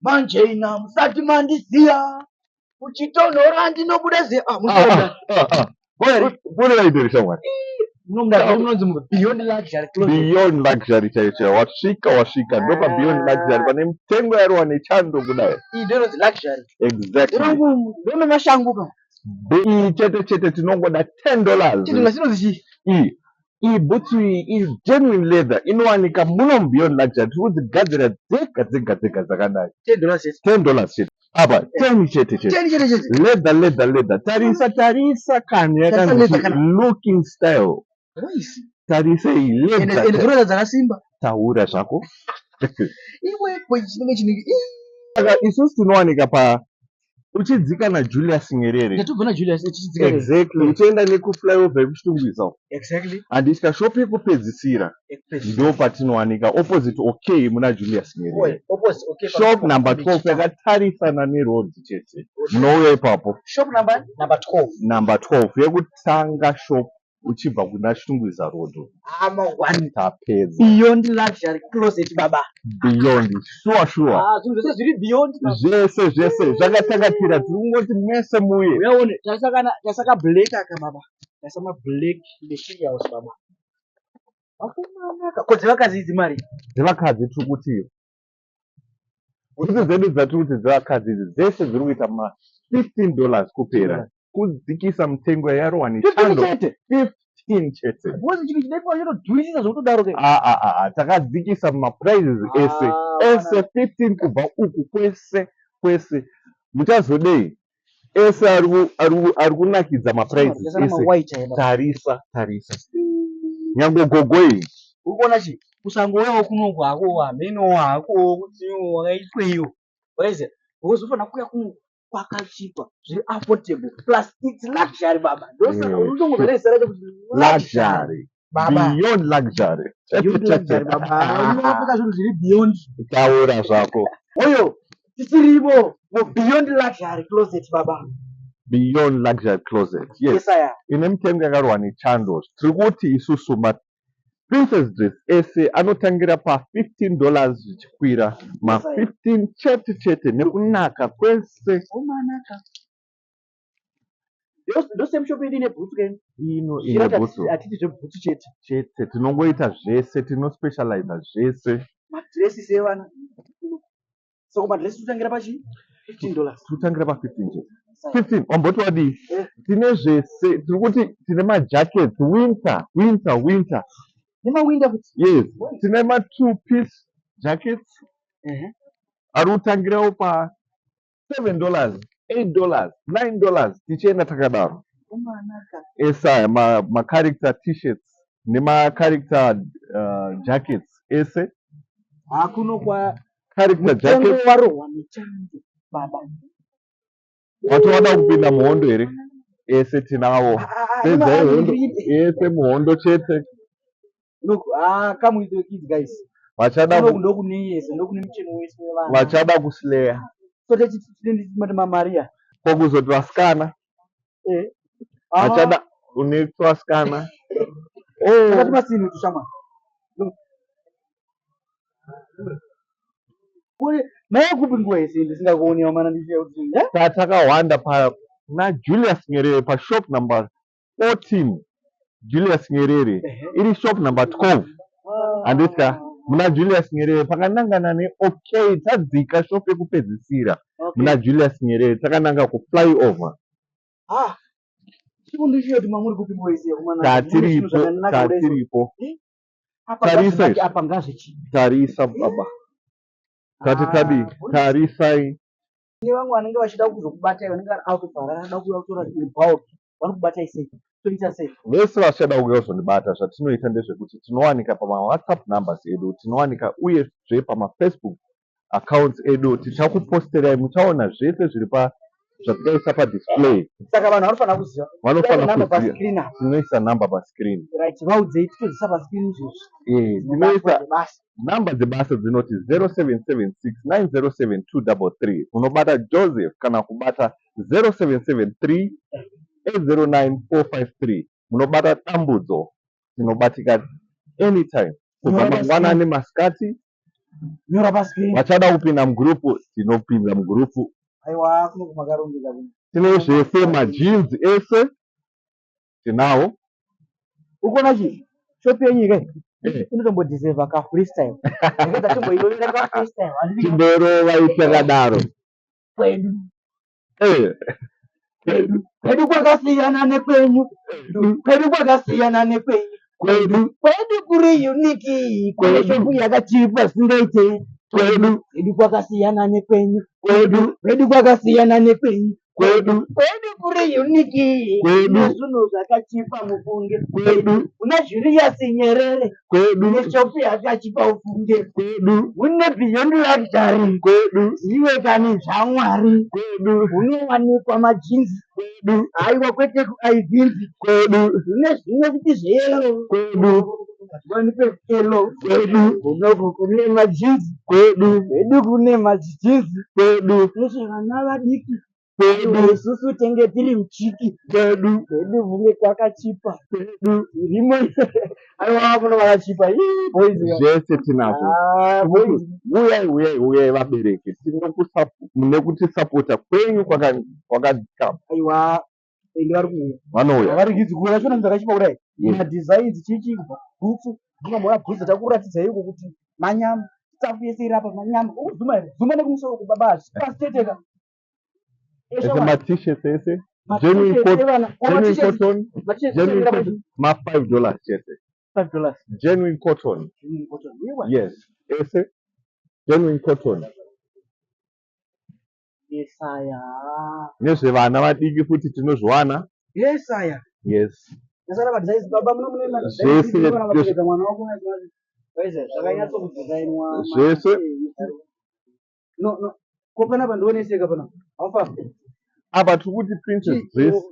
Manjeina musati mandiziya, kuchitonhora ndinobuda ziya. Ah, munoda. Kune shamwari. Munomuda munonzi Beyond Luxury Closet. Beyond Luxury chaiyo chaiyo. Wasvika, wasvika. Ndopa Beyond Luxury pane mitengo yarowa nechando kudai. Iyi ndio inonzi luxury. Exactly. Ndinongu ndone mashango ka. Iyi chete chete tinongoda $10. Chidinga chinonzi chii? Iyi bhutsu iyi is genuine leather, inowanika muno muBeyond Luxury. Tiri kudzigadzira dzega dzega dzega dzakadai. $10 chete. $10 chete. Apa 10 chete chete. 10 chete chete. Leather, leather, leather. Tarisa, tarisa kani Tarisa yakanzi leather kana. looking style. Voice. Tarisa iyi Ende leather. Ende dzinoita dzakasimba. Taura zvako. Iwe ko chinenge chinenge. Saka isusu tinowanika pa uchidzika naJulius Nyerere. Ndatobva naJulius tichidzika. Exactly. Uchienda nekuflyover yekuChitungwiza uko. Handitya shop yekupedzisira ndo patinowanika, opposite OK muna Julius Nyerere. Oi, opposite okay. Shop number 12 yakatarisana neroad chete. Munouya ipapo. Shop number 12. Number 12 yekutanga shop uchibva kuna Chitungwiza Road. Ama 1. Tapedza. Beyond Luxury Closet, baba. Beyond. Sure sure. Ah, zvinhu zvese zviri beyond. Zvese zvese zvakatakatira, tiri kungoti mese muye. Uyaone, tarisa kana tarisa ka black aka, baba. Tarisa ma black materials, baba. Vakomana, ko dzevakadzi idzi mari? Dzevakadzi tiri kuti bhutsu dzedu dzatiri kuti dzevakadzi idzi dzese dziri kuita ma $15 kupera. Kudzikisa mutengo yarowa 15 nechando. Chete. 15 chete. Because chinhu chinoitwa chinodhurisisa zvokutodaro ke. Ah, ah, ah, ah, takadzikisa maprices ese. Ese 15 kubva uku kwese kwese. Muchazodei? Ese ari kunakidza maprices Tarisa ese. mawhite aya, baba. Tarisa, tarisa. Nyange gogo iyi. Uri kuona chi usangouyawo kunoku hako, hamenowo hako kuti wakaitweiwo waiziya, because unofanira kuuya kunoku kwakachipa, zviri affordable, plus it's luxury, baba. Ndosaka unotongobva nezita racho kuti luxury. Luxury. Baba. Beyond Luxury. Beyond Luxury, baba. Unopfeka zvinhu zviri beyond. Taura zvako. Oyo tichirimo muBeyond Luxury Closet, baba. Beyond Luxury Closet. Yes. Yes, aya. Ine mitengo yakarohwa nechando. Tiri kuti isusu ma princess dress ese anotangira pa $15 zvichikwira. Ma Yes, aya. 15 chete chete nekunaka kwese. Omanaka. Ndo same shop yedu ine bhutsu keni. Ino ine bhutsu. Hatiti zvebhutsu chete. Chete, tinongoita zvese, tinospecializa zvese. Madresses evana. Saka madress totangira pachi $15. Tinotangira pa 15 chete. 15 wamboti wadii? Eh. Tine zvese, tiri kuti tine majackets winter, winter, winter. Nemawinter futi. Yes, tine ma two piece jackets ari kutangirawo pa $7, $8, $9 tichienda takadaro. Omanaka. Ese aya macharacter T-shirts nemacharacter jackets ese. Hakuno kwa Character mutengo jackets. warohwa nechando, baba. Watoda kupinda muhondo here? Ese tinawo. Pedzai hondo ese, muhondo chete. Look, ah, come with your kids, guys. Vachada Ndokune yese, ndokune mucheno wese wevana. Vachada kuslayer. So techiti mamaria. Ko kuzoti vasikana vachada une vasikana. Akati Oh, masini tushamwa. Look. Kune mai kupi nguva yese ndisingakuoni wamana ndichiya kuti eh? Takawanda pa naJulius Nyerere pashop number 14, Julius Nyerere. Iri shop number 12, handitya, muna Julius Nyerere pakanangana neOK, tadzika shop yekupedzisira. Muna Julius Nyerere takananga kuflyover. Ah. Chikundishiya kuti mamuri kupi nguva yese yekumana. Tatiripo, tatiripo. Apa Tarisa ngazvinake, izvi. apa ngazvichi. Tarisa, baba, tati tadii? Tarisai. Kune vamwe vanenge vachida kuzokubatai, vanenge vari out of Harare, vanoda kuuya kutora in bulk. Vanokubatai sei? Toita sei? Vese vachada kuuya kuzondibata, zvatinoita ndezvekuti tinowanika pamawhatsapp numbers edu, tinowanika uyezve pamafacebook accounts edu. Tichakuposterai, muchaona zvese zviri pa zvatikaisa padisplay. Saka vanhu vanofanira kuziva. Vanofanira Namba kuziva. pascreen apa. Tinoisa namba pascreen. Right, vaudzei titodzisa pascreen izvozvi. Tinoisa Basa. Namba dzebasa dzinoti 0776 907 233, unobata Joseph, kana kubata 0773 809 453, munobata Dambudzo. Tinobatika anytime kubva Unorapa mangwanani, masikati. Nyora pascreen. Vachada kupinda mugurupu, tinopinda mugurupu. Aiwa, kuno kumakarongeka kuno. Tine zvese, majeans ese tinawo. Ukuona chi shop yenyu ike inotombodeserva ka freestyle. Ndakaita timboirovera ka freestyle. Handiti Timborova ichakadaro. Kwedu. Kwedu. Kwedu kwakasiyana nekwenyu. Kwedu kwakasiyana nekwenyu. Kwedu. Kwedu kuri unique. Kune Kwedu. shop yakachipa zvisingaite. Kwedu. Kwedu kwakasiyana nekwenyu. Kwedu. Kwedu kwakasiyana nekwenyu. Kwedu. Kwedu kuri unique. Kwedu. Kune zvinhu zvakachipa mufunge. Kwedu. Kuna Julius Nyerere. Kwedu. Kune shop yakachipa ufunge. Kwedu. Mune Beyond Luxury. Kwedu. Iwe kani zvaMwari. Kwedu. Unowanikwa majinzi. Kwedu. Aiwa, kwete kuaizinzi. Kwedu. Zvine zvimwe kuti zveyellow. Kwedu. Wanikwe yellow. Kwedu. Kunoku kune majinzi. Kwedu. Kwedu kune majinzi. Kwedu. Nezvevana vadiki. Kwedu. Isusu tenge tiri muchiki. Kwedu. Kwedu vunge kwakachipa. Kwedu. Rimwe. Aiwa, kuno kwakachipa. Ii, boys. Zvese tinazvo. Ah, boys. Uyai, uyai, uyai vabereki, nekutisapota kwenyu kwakadzikama. Aiwa, ende vari kuuya. Vanouya. Havarigidzi kuuya vachona zvakachipa kudai. Yes. Madesigns chichi kubva bhutsu. Ndingamboona bhutsu takuratidzai iko kuti manyama. Stuff yese iri apa manyama. Ukuzuma here? Zuma nekumusoro kubaba hazvi. Pasteteka. Ese ma-t-shirts ese genuine genuine cotton, genuine cotton, ma-$5 chete. $5. Genuine cotton. Yes, ese genuine cotton. Yesaya. Nezvevana vadiki futi tinozviwana. Yesaya. Yes. Yasara madesigns baba, muno mune Zvese. Mapedza mwana wako waiza zvakanyatso kudesign-wa. Zvese. No, no. Ko panapa ndioneseka panapa. Haufa. Apa tiri kuti princess dress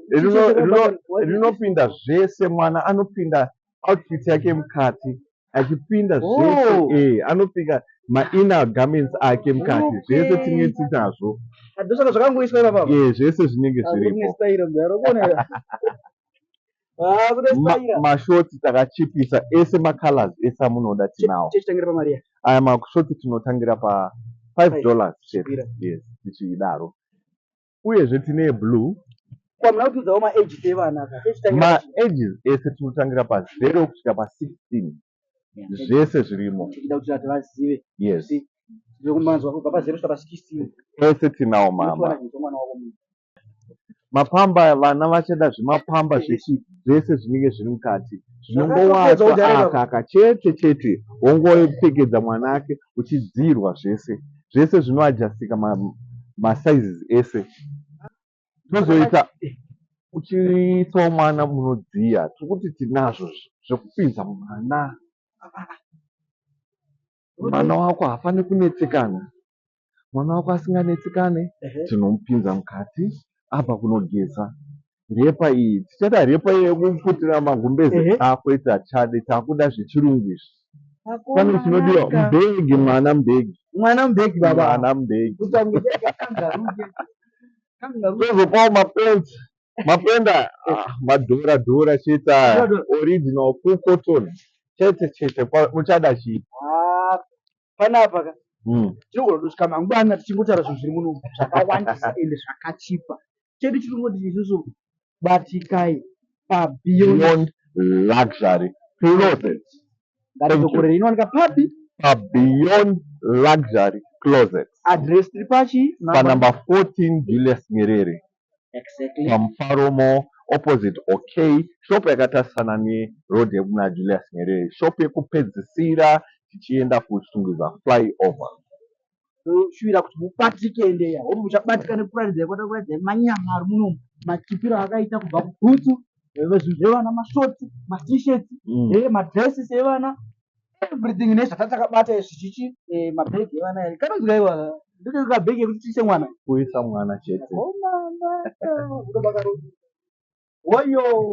rinopinda zvese. Mwana anopinda outfit yake mukati, achipinda zvese. Oh. Anopinda mainner garments ake mukati, zvese tinenge tinazvo. Ndosaka zvakangoiswa ipapa. Zvese zvinenge Kune zviripo. style mudaro kuona. Ah, kune style. Mashorts takachipisa ese, macolors ese amunoda tinawo. Tichitangira pamari. Aya mashorts tinotangira pa $5 chete. Chipira. Yes, tichidaro. Uyezve tine blue. Kwa muna kutiudzawo ma-ages evana ka. Tichitangira Maages ese tinotangira pa0 kusvika pa16, zvese zvirimo. Tichida kuti vati vazive. Yes. Zvekumanzwa kubva pa0 kusvika pa16. Ese tinawo mama. Mwana wako munhu. Mapamba, vana vachada zvimapamba zvechi, zvese zvinenge zviri mukati Zvakatopedza zvinongowachwa kudhara. Aka chete chete wongopfekedza mwana ake uchidzirwa zvese, zvese zvinoadjustika masizes ese. Tozoita uchiisawo mwana munodziya, tiri kuti tinazvo zvekupinza mwana. Mwana wako haafaniri kunetsekana. Mwana wako asinganetsekane, tinomupinza mukati abva kunogeza. Wrapper iyi tichada, wrapper yekuputira magumbeze akwete, hatichade, takuda zvechirungu izvi. Pane chinodiwa mubhegi, mwana mubhegi. Mwana mubhegi baba. Mwana mubhegi. Kuita kunge kangaroo. Kangaroo. Tozopawo mapants, mapenda madhora dhora chete aya, original full cotton chete chete. Muchada chii? Ah, panapa ka tinogona kutosvika mangwana tichingotaura zvinhu zviri muno zvakawandisa ende zvakachipa. Chedu chiri kungoti isusu batikai paBeyond Beyond Luxury Closet. Ngatidzokorere, inowanika papi? PaBeyond Luxury Closet. Address tiri pachi? Panumber 14 Julius Nyerere. Exactly. PaMufaro Mall, opposite OK Shop, yakatarisana neroad yekuna Julius Nyerere, shop yekupedzisira tichienda kuChitungwiza flyover. Toshuvira kuti mubatike, ende hope muchabatika nekuratidza kwatakuratidzai manyama ari munomu, machipiro akaita kubva kubhutsu, zvinhu zvevana, mashorts, maT-shirts, madresses evana, everything nezvatatakabata izvi chichi mabhegi evana ere kanonzi kaiwa ndike kabhegi ekuti tiise mwana. Kuisa mwana chete. Oyo.